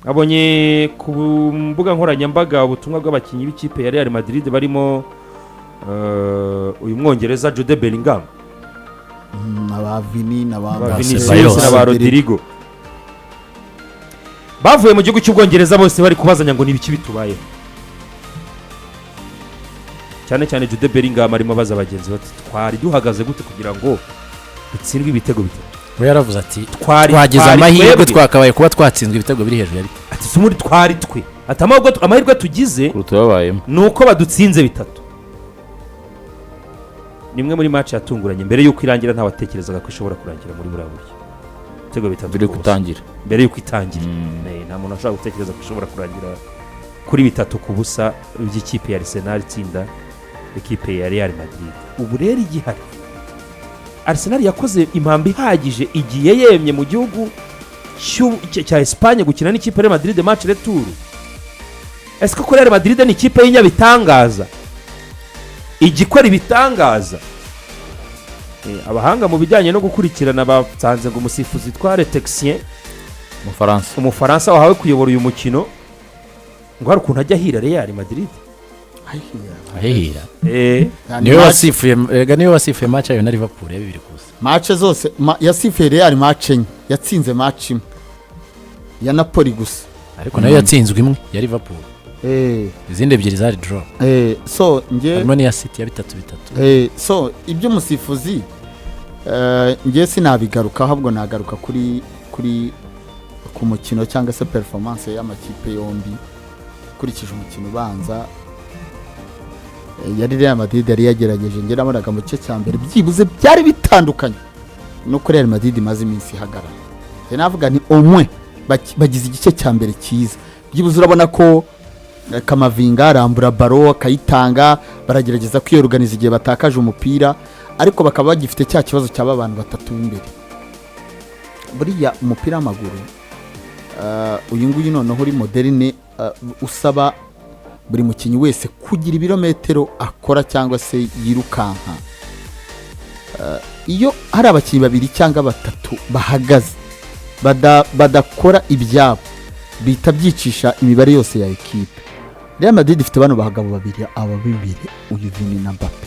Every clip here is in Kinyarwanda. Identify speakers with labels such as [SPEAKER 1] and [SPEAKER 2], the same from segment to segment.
[SPEAKER 1] Abonye ku mbuga nkoranyambaga ubutumwa bw'abakinnyi b'ikipe ya Real Madrid barimo uyu Mwongereza Jude Bellingham,
[SPEAKER 2] aba Vini n'aba
[SPEAKER 1] ba
[SPEAKER 3] Ba
[SPEAKER 1] Vinicius
[SPEAKER 3] Ceballos.
[SPEAKER 1] na ba Rodrigo bavuye mu gihugu cy'Ubwongereza, bose bari kubazanya ngo ni ibiki bitubayeho. Cyane cyane Jude Bellingham arimo abaza bagenzi bati: "Twari duhagaze gute kugira ngo dutsindwe ibitego bitatu?"
[SPEAKER 3] We yaravuze ati:
[SPEAKER 1] Twari
[SPEAKER 3] "Twagize
[SPEAKER 1] twari
[SPEAKER 3] amahirwe,
[SPEAKER 1] twebwe."
[SPEAKER 3] twakabaye kuba twatsinzwe ibitego biri hejuru ya bitatu."
[SPEAKER 1] Ati: "Si muri twari twe?" Ati: "Amahirwe tugize
[SPEAKER 4] kuruta babayemo
[SPEAKER 1] ni uko badutsinze bitatu." Ni imwe muri match yatunguranye. Mbere y'uko irangira, ntawatekerezaga ko ishobora kurangira muri buriya buryo, ibitego bitatu
[SPEAKER 4] mbere yo
[SPEAKER 1] ku busa.
[SPEAKER 4] Gutangira.
[SPEAKER 1] Mbere y'uko itangira. Nta muntu ashobora gutekereza ko ishobora kurangira kuri 3-0 by'ikipe ya Arsenal itsinda ikipe ya Real Madrid. Ubu rero igihari, Arsenal yakoze impamba ihagije, igiye yemye mu gihugu cya Espagne gukina n'ikipe ya Real Madrid match retour. Ese koko Real Madrid ni ikipe y'inyabitangaza, igikora ibitangaza? Abahanga mu bijyanye no gukurikirana basanze ngo umusifuzi witwa Letexier,
[SPEAKER 4] Umufaransa,
[SPEAKER 1] Umufaransa wahawe kuyobora uyu mukino, ngo hari ukuntu ajya ahira Real Madrid.
[SPEAKER 3] Ahihira. Niwe wasifuye erega, niwe wasifuye match yayo na Liverpool ya 2-0.
[SPEAKER 2] Match zose yasifuye Real match enye, yatsinze match imwe ya Napoli gusa.
[SPEAKER 3] Ariko nayo yatsinzwe imwe ya Liverpool, izindi ebyiri zari draw.
[SPEAKER 2] So nge
[SPEAKER 3] harimo n'iya City ya 3-3.
[SPEAKER 2] So iby'umusifuzi nge sinabigaruka, ahubwo nagaruka kuri ku mukino cyangwa se performance y'amakipe yombi. Ukurikije umukino ubanza, yari Real Madrid yari yagerageje. Nge nabonaga mu gice cya mbere byibuze byari bitandukanye nuko Real Madrid imaze iminsi ihagarara. Njye navuga nti umwe bagize igice cya mbere cyiza byibuze. Urabona ko Camavinga arambura ballon akayitanga, baragerageza kwiyoruganiza igihe batakaje umupira, ariko bakaba bagifite cya kibazo cy'aba bantu batatu b'imbere. Buriya umupira w'amaguru uyu nguyu noneho uri moderne, usaba buri mukinnyi wese kugira ibirometero akora cyangwa se yirukanka. Iyo hari abakinnyi babiri cyangwa batatu bahagaze badakora ibyabo, bihita byicisha imibare yose ya ekipe. Real Madrid ifite bano bagabo babiri, aba b'imbere, uyu Vini na Mbappe.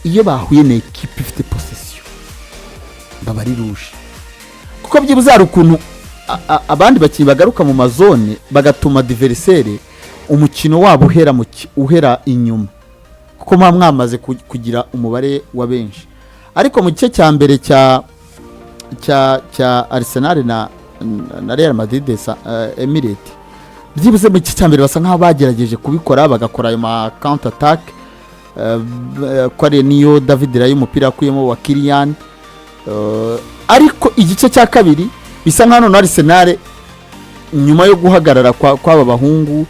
[SPEAKER 2] Iyo bahuye na ekipe ifite possession baba ari rouge, kuko byibuze hari ukuntu abandi bakinnyi bagaruka mu ma zone, bagatuma adversaire umukino wabo uhera inyuma, kuko muba mwamaze kugira umubare wa benshi. Ariko mu gice cya mbere cya Arsenal na Real Madrid Emirates, byibuze mu gice cya mbere basa nkaho bagerageje kubikora, bagakora ayo ma counter attack, ko ari niyo David Raya umupira yakuyemo wa Kylian. Ariko igice cya kabiri bisa nkaho noneho Arsenal, nyuma yo guhagarara kw'aba bahungu,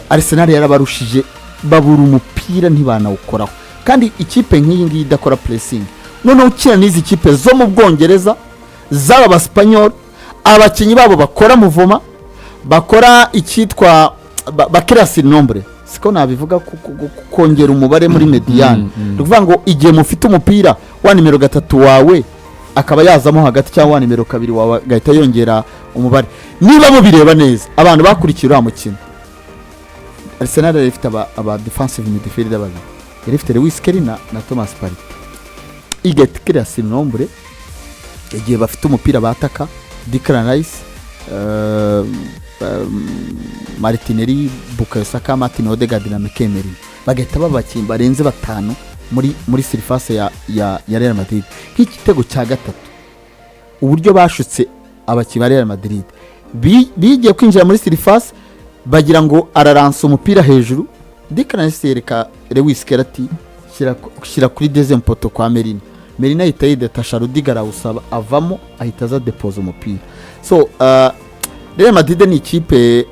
[SPEAKER 2] Arsenal yarabarushije, babura umupira ntibanawukoraho. Kandi ikipe nk'iyi ngiyi idakora pressing, noneho ukina n'izi kipe zo mu Bwongereza z'aba Basipanyoli, abakinnyi babo bakora mouvement, bakora icyitwa bakera surnombre, siko nabivuga, kongera umubare muri médiane. Ni ukuvuga ngo igihe mufite umupira, wa nimero 3 wawe akaba yazamo hagati, cyangwa wa nimero 2 wawe agahita yongera umubare. Niba mubireba neza, abantu bakurikiye uriya mukino, Arsenal yari ifite aba defensive midfielder babiri, yari ifite Lewis Skelly na Thomas Partey, igahita ikira surnombre igihe bafite umupira bataka Declan Rice, Martinelli, Bukayo Saka, Martin Odegaard na Mikel Merino, bagahita baba abakinnyi barenze batanu muri surface ya Real Madrid. Nk'igitego cya gatatu, uburyo bashutse abakinnyi ba Real Madrid, bigiye kwinjira muri surface bagira ngo araransa umupira hejuru, Declan Rice yereka Lewis Skelly ati: "Shyira kuri deuxième poteau kwa Merino." Merino ahita yidetasha, Rudiger arawusaba, avamo ahita aza depoza umupira. So Real Madrid ni ikipe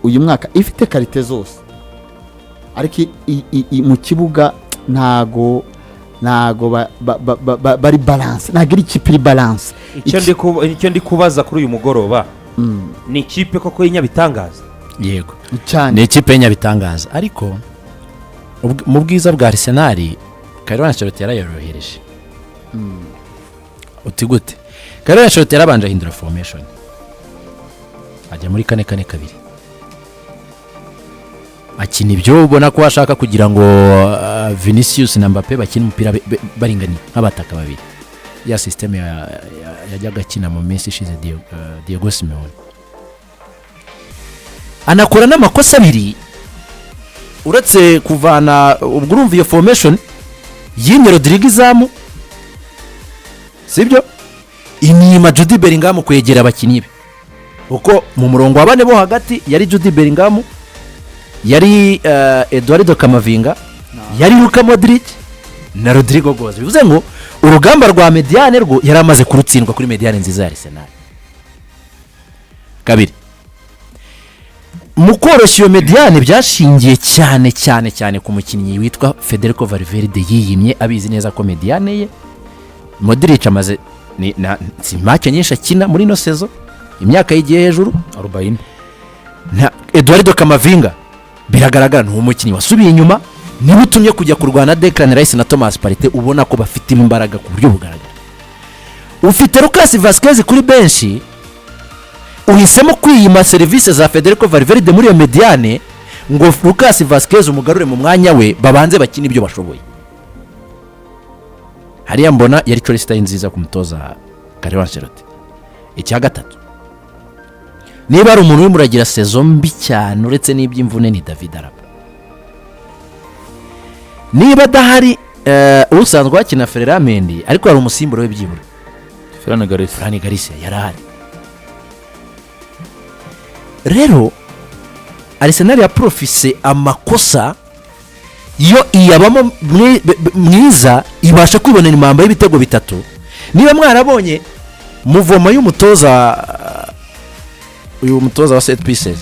[SPEAKER 2] uyu mwaka ifite qualité zose, ariko mu kibuga ntago bari balance, ntago ari ikipe iri balance.
[SPEAKER 1] Icyo ndi kubaza kuri uyu mugoroba, ni ikipe koko y'inyabitangaza?
[SPEAKER 3] Yego.
[SPEAKER 2] Cyane.
[SPEAKER 3] Ni ikipe y'inyabitangaza, ariko mu bwiza bwa Arsenal, Carlo Ancelotti yarayorohereje. Uti gute? Carlo Ancelotti yarabanje ahindura formation. Ajya muri 4-4-2, akina ibyo ubona ko ashaka kugira ngo Vinicius na Mbappe bakine umupira baringaniye nk'abataka babiri, ya système yajyaga akina mu minsi ishize Diego Simeone. Anakora n'amakosa abiri uretse kuvana. Ubwo urumva iyo formation yimye Rodrigo izamu, sibyo? Inyima Jude Bellingham kwegera abakinnyi be, kuko mu murongo wa bane bo hagati yari Jude Bellingham, yari Eduardo Camavinga, yari Luka Modric na Rodrygo Goes. Bivuze ngo urugamba rwa médiane rwo yari amaze kurutsindwa kuri médiane nziza ya Arsenal. Kabiri, mu koroshya iyo médiane byashingiye cyane cyane cyane ku mukinnyi witwa Federico Valverde, yiyimye abizi neza ko médiane ye Modric amaze si match nyinshi akina muri ino saison, imyaka yigiye hejuru.
[SPEAKER 4] Arobayine.
[SPEAKER 3] Eduardo Camavinga biragaragara ni umukinnyi wasubiye inyuma, niba utumye kujya kurwana Declan Rice na Thomas Partey, ubona ko bafite imbaraga ku buryo bugaragara. Ufite Lucas Vazquez kuri bench, uhisemo kwiyima serivisi za Federico Valverde muri iyo médiane ngo Lucas Vazquez umugarure mu mwanya we, babanze bakine ibyo bashoboye. Hariya mbona yari choice itari nziza ku mutoza Carlo Ancelotti. Icya gatatu, niba ari umuntu urimo uragira saison mbi cyane uretse n'iby'imvune, ni David Alaba. Niba adahari, usanzwe wakina Ferland Mendy, ariko hari umusimbura we byibura.
[SPEAKER 4] Fran Garcia.
[SPEAKER 3] Fran Garcia yari ahari. Rero Arsenal yaprofise amakosa yo iyabamo mwiza, ibasha kwibonera impamba y'ibitego bitatu. Niba mwarabonye mouvement y'umutoza, uyu mutoza wa set pieces.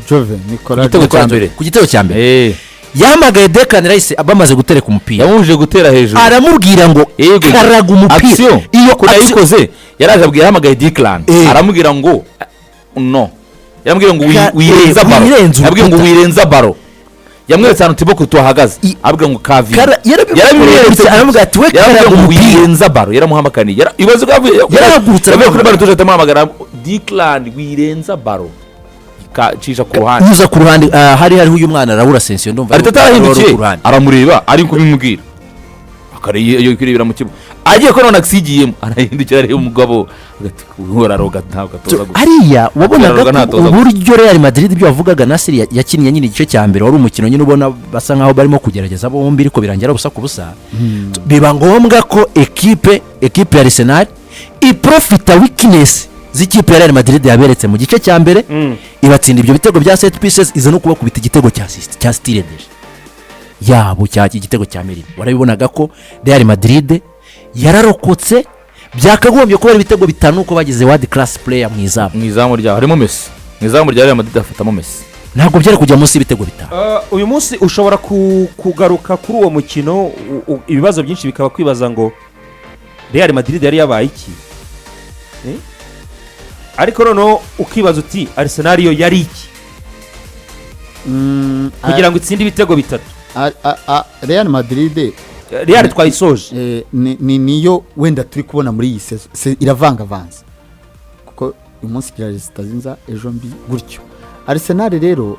[SPEAKER 2] Jove Nicolas.
[SPEAKER 4] Igitego cya mbere.
[SPEAKER 3] Ku gitego cya mbere yahamagaye Declan Rice bamaze gutereka umupira.
[SPEAKER 4] Yamubujije gutera hejuru.
[SPEAKER 3] Aramubwira ngo
[SPEAKER 4] Yego.
[SPEAKER 3] karaga umupira.
[SPEAKER 4] Action
[SPEAKER 3] iyo
[SPEAKER 4] ukuntu yayikoze, yaraje abwira, yahamagaye Declan, aramubwira ngo no, yaramubwira ngo wirenza baro.
[SPEAKER 3] Wirenze
[SPEAKER 4] yabwiye ngo
[SPEAKER 3] urukuta.
[SPEAKER 4] Wirenza baro. Yamweretse ahantu Thibaut Courtois ahagaze, abwira ngo kavi.
[SPEAKER 3] Yarabimweretse, aramubwira ati we
[SPEAKER 4] yaramubwira
[SPEAKER 3] karaga
[SPEAKER 4] ngo
[SPEAKER 3] umupira.
[SPEAKER 4] Wirenza baro. Yaramuhamakaniye. Ibaze ko yavuye
[SPEAKER 3] Yarahagurutse,
[SPEAKER 4] yavuye kuri
[SPEAKER 3] aramuhamagara.
[SPEAKER 4] Baro tuje atamuhamagara Declan, wirenza baro. Cisha ku ruhande.
[SPEAKER 3] Uza ku ruhande, hari hariho uyu mwana Raul Asencio, ndumva
[SPEAKER 4] Ariko
[SPEAKER 3] wari uri
[SPEAKER 4] atarahindukiye
[SPEAKER 3] ku ruhande.
[SPEAKER 4] Aramureba ari kubimubwira, akareba kurebera mu kibuga, agiye ko none asigiyemo, arahindukira areba umugabo agati araroga, ntabwo atoza gusa.
[SPEAKER 3] Hariya wabonaga
[SPEAKER 4] Araroga,
[SPEAKER 3] ko
[SPEAKER 4] ntatoza gusa.
[SPEAKER 3] uburyo Real Madrid, ibyo wavugaga Nasiri, yakinnye nyine igice cya mbere wari umukino nyine ubona basa nkaho barimo kugerageza bombi, ariko birangira ubusa ku busa. Biba ngombwa ko ekipe ya Arsenal iprofita weakness z'ikipe ya Real Madrid yaberetse mu gice cya mbere, ibatsinda ibyo bitego bya set pieces, iza no kubakubita igitego cya assist cya style de jeu yabo, cya igitego cya Merino. Warabibonaga ko Real Madrid yararokotse, byakagombye kuba ari ibitego 5 uko bagize world class player mu izamu.
[SPEAKER 4] Mu izamu ryaho harimo Messi, mu izamu rya Real Madrid hafatamo Messi.
[SPEAKER 3] Ntabwo byari kujya munsi y'ibitego 5.
[SPEAKER 1] Uyu munsi ushobora kugaruka kuri uwo mukino, ibibazo byinshi bikaba kwibaza ngo Real Madrid yari yabaye iki? Eh? Ariko noneho ukibaza uti Arsenal yo yari iki kugira ngo itsinde ibitego 3?
[SPEAKER 2] Real Madrid
[SPEAKER 1] Real twayisoje.
[SPEAKER 2] Niyo wenda turi kubona muri iyi saison iravangavanze, kuko uyu munsi igira résultats nziza, ejo mbi gutyo. Arsenal rero,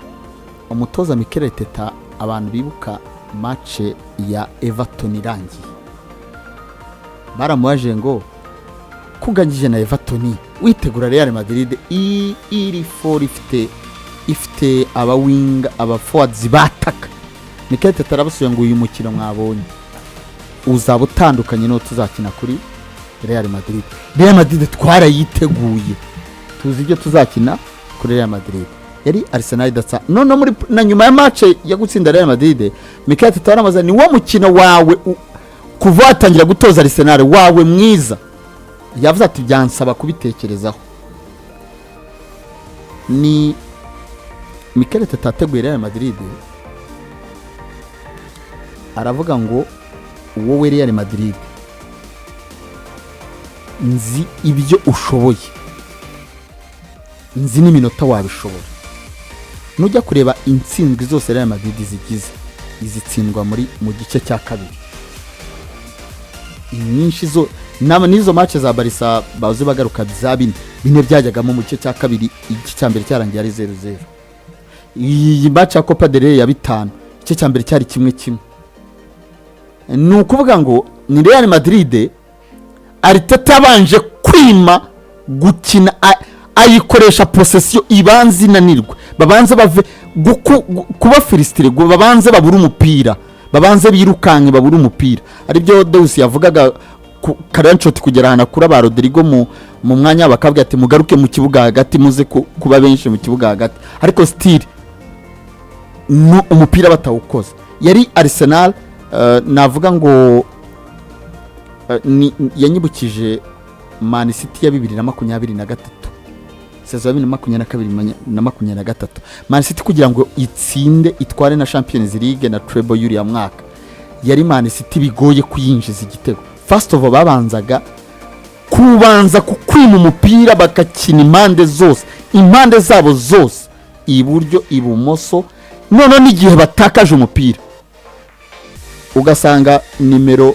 [SPEAKER 2] umutoza Mikel Arteta, abantu bibuka match ya Everton irangiye, baramubaje ngo kunganyije na Everton witegura Real Madrid iri fort, ifite abawinga, aba forwards bataka. Mikel Arteta arabasubiza ngo uyu mukino mwabonye uzaba utandukanye n'uwo tuzakina kuri Real Madrid. Real Madrid twarayiteguye, tuzi ibyo tuzakina kuri Real Madrid. Yari Arsenal idatsa none muri na nyuma ya match yo gutsinda Real Madrid, Mikel Arteta yaramaze ni wo mukino wawe kuva watangira gutoza Arsenal wawe mwiza. Yavuze ati byansaba kubitekerezaho. Ni Mikel Arteta yateguye Real Madrid, aravuga ngo wowe Real Madrid nzi ibyo ushoboye, nzi n'iminota wabishobora. Nujya kureba intsinzwi zose Real Madrid zigize, izitsindwa muri mu gice cya kabiri inyinshi zo n'izo match za Barca bazi bagaruka za 4. Bine byajyagamo mu gice cya kabiri, igice cya mbere cyarangiye ari 0-0. Iyi match ya Copa del Rey ya 5, igice cya mbere cyari 1-1. Ni ukuvuga ngo ni Real Madrid Arteta yabanje kwima gukina, ayikoresha possession, ibanze inanirwe, babanze bave kuba frustré, babanze babure umupira, babanze birukanke babure umupira. Aribyo Deus yavugaga, Carlo Ancelotti kugera ahantu akura ba Rodrigo mu mwanya, bakabwira ati: "Mugaruke mu kibuga hagati, muze kuba benshi mu kibuga hagati." Ariko still umupira batawukoze. Yari Arsenal, navuga ngo yanyibukije Man City ya 2023, saison ya 2022 na 23. Man City kugira ngo itsinde, itware na Champions League na treble y'uriya mwaka, yari Man City bigoye kuyinjiza igitego. First of all, babanzaga kubanza kukwima umupira, bagakina impande zose, impande zabo zose, iburyo, ibumoso. Noneho n'igihe batakaje umupira, ugasanga nimero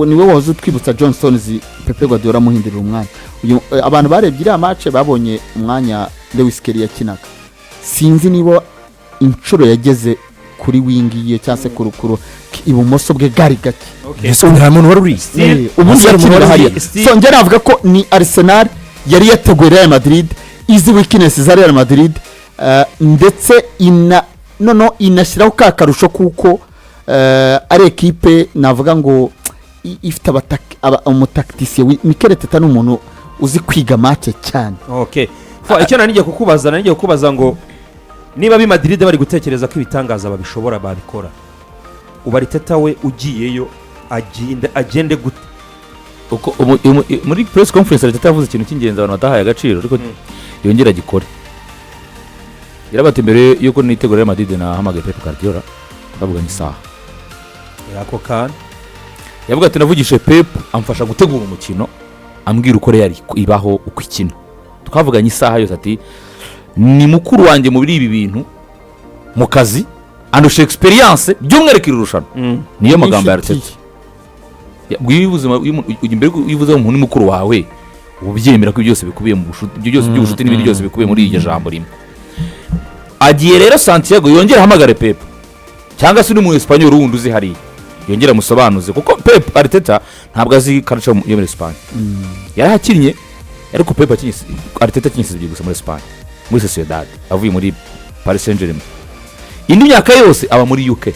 [SPEAKER 2] niwe wahoze utwibutsa John Stones, Pepe Guardiola amuhindurira umwanya. Uyu, abantu barebye iriya match babonye umwanya Lewis Kelly yakinaga. Sinzi niba inshuro yageze kuri wing ye cyangwa se kuru ibumoso bwe, gari gake.
[SPEAKER 3] Ese nta muntu wari uri
[SPEAKER 2] Ubundi
[SPEAKER 3] Still-
[SPEAKER 2] yakinira hariya.
[SPEAKER 1] Still-
[SPEAKER 2] So njye navuga ko ni Arsenal yari yateguye Real Madrid, izi weakness za Real Madrid, ndetse ina noneho inashyiraho ka karusho kuko ari ekipe navuga ngo ifite umutacticien. Mikel Arteta ni umuntu uzi kwiga match cyane.
[SPEAKER 1] Okay. Fa, icyo nari ngiye kukubaza ngo niba ab'i Madrid bari gutekereza ko ibitangaza babishobora, babikora, ubu Arteta we ugiyeyo agende gute?
[SPEAKER 4] Uko muri press conference Arteta yavuze ikintu cy'ingenzi abantu batahaye agaciro, ariko yongera agikore. Yarabati: "Mbere yuko nitegura Real Madrid, nahamagaye Pep Guardiola, twavuganye isaha."
[SPEAKER 1] Ako kantu.
[SPEAKER 4] Yavuga ati: "Navugishije Pep, amfasha gutegura umukino, ambwira uko Real ibaho, uko ikina. Twavuganye isaha yose." Ati: "Ni mukuru wanjye muri ibi bintu mu kazi, andusha experience, by'umwihariko iri rushanwa." Niyo magambo ya
[SPEAKER 2] N'inshuti
[SPEAKER 4] Arteta. Iyo ubuzima, iyo ujya imbere, iyo uvuze umuntu ni mukuru wawe, uba ubyemera ko ibyo byose bikubiye mu bushuti, ibyo byose by'ubucuti n'ibindi byose bikubiye muri iryo jambo rimwe. Agiye rero Santiago yongere ahamagare Pep cyangwa se undi mu Espanyol wundi uzi hariya, yongere amusobanuze, kuko Pep, Arteta ntabwo azi culture yo muri Espagne. Yarahakinnye, ariko Pep akinye, Arteta akinye ebyiri gusa muri Espagne, muri Sociedad, avuye muri Paris Saint Germain. Indi myaka yose aba muri UK.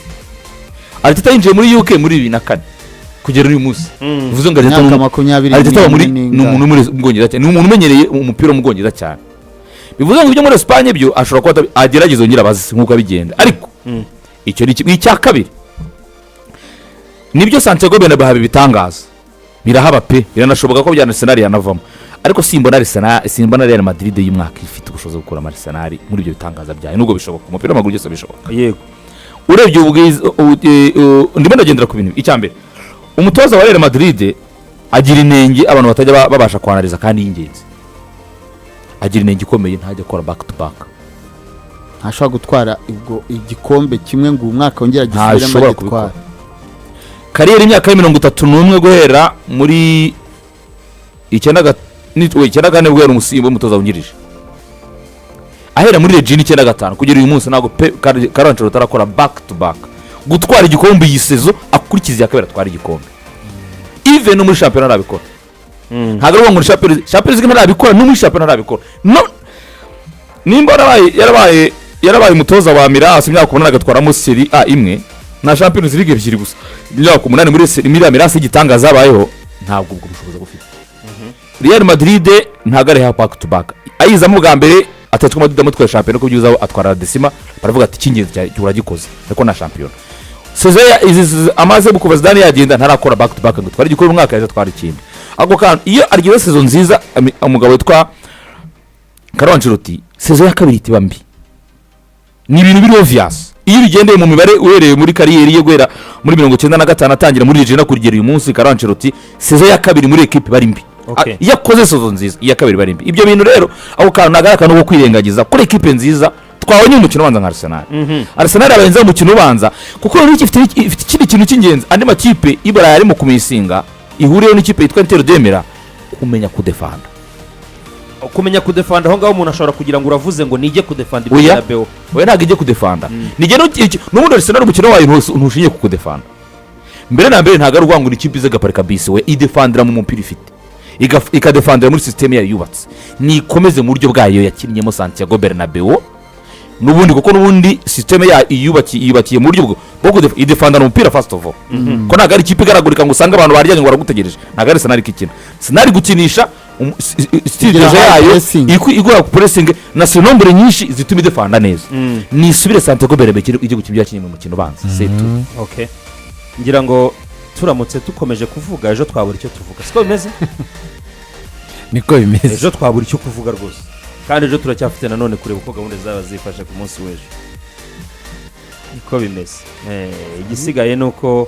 [SPEAKER 4] Arteta yinjiye muri UK muri 2004 kugera uyu munsi, bivuze ngo Arteta
[SPEAKER 2] Imyaka 21
[SPEAKER 4] Arteta aba muri
[SPEAKER 2] n'ingahe.
[SPEAKER 4] ni umuntu muri mu Bwongereza cyane, ni umuntu umenyereye umupira wo mu Bwongereza cyane. Bivuze ngo ibyo muri Espagne byo ashobora kuba agerageza yongera abazi nk'uko abigenda. Ariko icyo ni kimwe. Icya kabiri, nibyo, Santiago Bernabeu haba ibitangaza, birahaba pe, biranashoboka ko bya Arsenal yanavamo, ariko simbona Arsenal, simbona Real Madrid y'umwaka ifite ubushobozi bwo gukuramo Arsenal muri ibyo bitangaza byayo, nubwo bishoboka, umupira w'amaguru byose bishoboka. Urebye ubwiza, ndimo ndagendera ku bintu. Icya mbere, umutoza wa Real Madrid agira inenge abantu batajya babasha kwanariza kandi y'ingenzi. Agira inenge ikomeye: ntajya akora back to back.
[SPEAKER 2] Ntashobora gutwara ubwo igikombe kimwe ngo uyu mwaka wongere agisubiremo.
[SPEAKER 4] Ntashobora
[SPEAKER 2] agitware.
[SPEAKER 4] kubikora. Carrière, imyaka ya 31, guhera muri 94 guhera umusimbo w'umutoza wungirije, ahera muri Reggina 95 kugera uyu munsi, ntabwo pe Carlo Ancelotti arakora back to back gutwara igikombe. Iyi saison akurikiza iya kabiri atwara igikombe. Even no muri shampiyona arabikora. Ntabwo ari ukuvuga ngo ni Champions League ntarabikora, no muri shampiyona ntarabikora. No nimba yarabaye umutoza wa Milan imyaka 8, agatwaramo Serie A imwe na Champions League ebyiri gusa, imyaka 8 muri ya Milan y'igitangaza habayeho, ntabwo ubwo bushobozi bufite. Real Madrid ntabwo ari back to back. Ayizamo bwa mbere Atletico Madrid amutwaye shampiyona, ko byiza atwara décima, baravuga ati: "Icy'ingenzi cyane uragikoze," ariko na shampiyona saison amaze kuva Zidane yagenda ntarakora back to back ngo tware igikombe umwaka yaje atwara ikindi. Ako kantu, iyo agize saison nziza, umugabo witwa Carlo Ancelotti, saison ya kabiri itiba mbi. Ni ibintu biri obvious iyo ubigendeye mu mibare, uhereye muri carrière ye guhera muri 95 atangira muri Reggina kugera uyu munsi. Carlo Ancelotti saison ya kabiri muri ekipe bari mbi. Iyo akoze saison nziza, iya kabiri bari mbi. Ibyo bintu rero, ako kantu ntabwo ari akantu ko kwirengagiza kuri ekipe nziza twabonye umukino ubanza nka Arsenal. Arsenal yabaye umukino ubanza, kuko noneho ifite ikindi kintu cy'ingenzi andi makipe i Burayi arimo kumisinga, ihuriyeho n'ikipe yitwa Inter de Milan: kumenya kudefanda.
[SPEAKER 1] Kumenya kudefanda aho ngaho, umuntu ashobora kugira ngo uravuze ngo nijye kudefanda
[SPEAKER 4] Oya.
[SPEAKER 1] Bernabeu.
[SPEAKER 4] Oya, ntabwo ijye kudefanda. Nijye n'ubundi Arsenal umukino wayo ntushingiye ku kudefanda. Mbere na mbere ntabwo ari ukuvuga ngo ni ikipe ize igaparika bisi. We idefandira mu mupira ifite, ikadefandira muri système yayo yubatse. Nikomeze mu buryo bwayo yakinnyemo Santiago Bernabeu n'ubundi, kuko n'ubundi système yayo yubakiye mu buryo bwo idefandana umupira first of all, ko ntabwo ari ikipe igaragurika ngo usange abantu baryamye ngo baragutegereje. Ntabwo ari Arsenal ikina. Arsenal gukinisha style
[SPEAKER 2] Igira
[SPEAKER 4] de jeu
[SPEAKER 2] high
[SPEAKER 4] yayo
[SPEAKER 2] pressing.
[SPEAKER 4] Igora pressing na surnombre nyinshi zituma idefanda neza. Nisubire Santiago Bernabeu ijye gukina ibyo yakinnye mu mukino ubanza, c'est tout.
[SPEAKER 1] Okay, ngira ngo turamutse dukomeje kuvuga ejo twabura icyo tuvuga, siko bimeze?
[SPEAKER 3] Niko bimeze.
[SPEAKER 1] Ejo twabura icyo kuvuga rwose, kandi ejo turacyafite nanone kureba uko gahunda zaba zifashe ku munsi w'ejo. Niko bimeze. Igisigaye ni uko